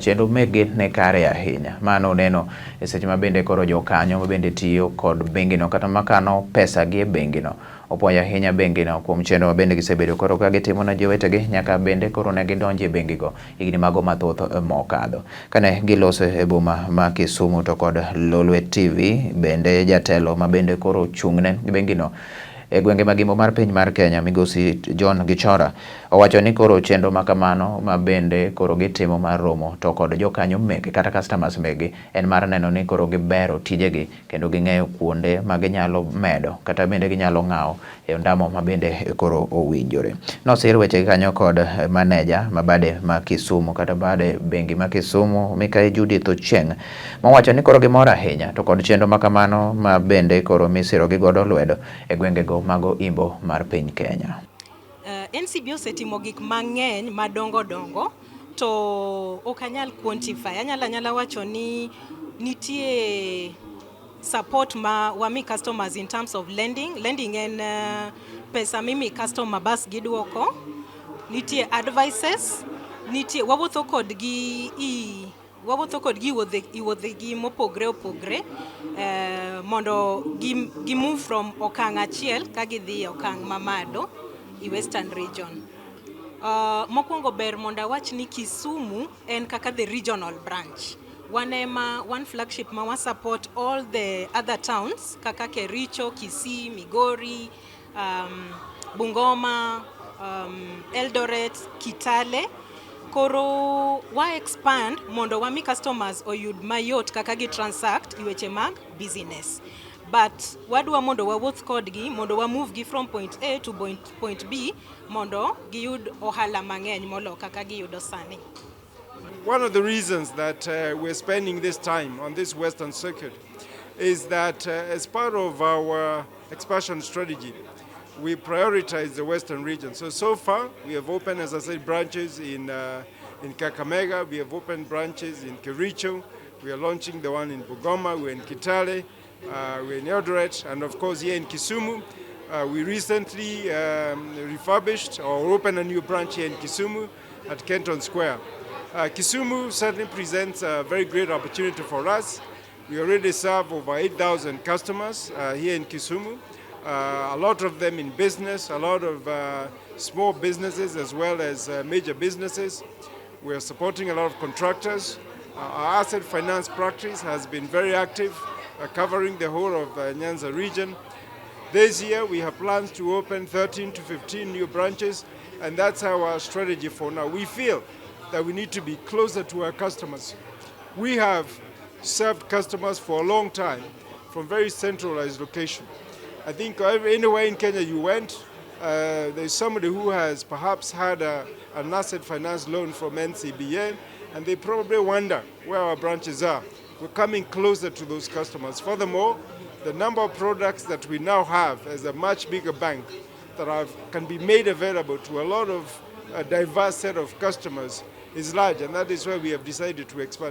Chenro mekgi ne kare ahinya. Mano neno e seche ma bende koro jokanyo ma bende tiyo kod bengino kata makano pesa gi e bengino opuoyo ahinya bengino kuom chenro ma bende gisebedo koro ka gitimo ne jowetegi nyaka bende koro ne gidonjo e bengigo higni mago mathoth mokadho. Kane giloso e boma ma Kisumu to kod Lolwe TV bende jatelo ma bende koro ochung'ne bengino e gwenge mag Imbo mar piny mar Kenya migosi John Gichora owacho ni koro chenro ma kamano ma bende koro gitimo mar romo to kod jokanyo meke kata customers megi en mar neno ni koro gibero tijegi kendo ging'eyo kuonde ma ginyalo medo kata bende ginyalo ng'awo e ondamo ma bende koro owinjore. Nosir wechegi kanyo kod maneja ma bade ma Kisumu kata bade bengi ma Kisumu Mikai Judith Ochieng' mowacho ni koro gimor ahinya to kod chenro ma kamano ma bende koro misiro gi godo lwedo e gwengego mago imbo mar piny Kenya. NCBA osetimo gik mang'eny madongo dongo to ok anyal quantify. Anyalo anyala wacho ni nitie support ma wami customers in terms of lending. Lending en pesa mimi customer bas giduoko. Nitie advices, nitie wawuotho kodgi i wuodhegi mopogre opogre mondo gi move from okang' achiel ka gidhi e okang' mamalo i Western Region. Mokwongo ber mondo awach ni Kisumu en kaka the regional branch. Wan ema one flagship ma wa support all the other towns kaka Kericho, Kisii, Migori, Bungoma, Eldoret, Kitale. Koro wa expand mondo wami customers oyud mayot kaka gi transact i weche mag business. But wadwa mondo wawuoth kodgi mondo wa move gi from point A to point B mondo giyud ohala mang'eny molo kaka giyudo sani. One of the reasons that we're spending this time on this Western Circuit is that as part of our expansion strategy, we prioritize the Western region. So, so far, we have opened, as I said, branches in Kakamega, we have opened branches in Kericho, we are launching the one in Bungoma, we're in Kitale, we're in Eldoret, and of course here in Kisumu. We recently refurbished or opened a new branch here in Kisumu at Kenton Square. Kisumu certainly presents a very great opportunity for us. We already serve over 8,000 customers here in Kisumu. A lot of them in business, a lot of small businesses as well as major businesses. We are supporting a lot of contractors. Our asset finance practice has been very active, covering the whole of Nyanza region. This year we have plans to open 13 to 15 new branches, and that's our strategy for now. We feel that we need to be closer to our customers. We have served customers for a long time from very centralized location. I think anywhere in Kenya you went, there's somebody who has perhaps had an asset finance loan from NCBA, and they probably wonder where our branches are. We're coming closer to those customers. Furthermore, the number of products that we now have as a much bigger bank that can be made available to a lot of a diverse set of customers is large, and that is why we have decided to expand.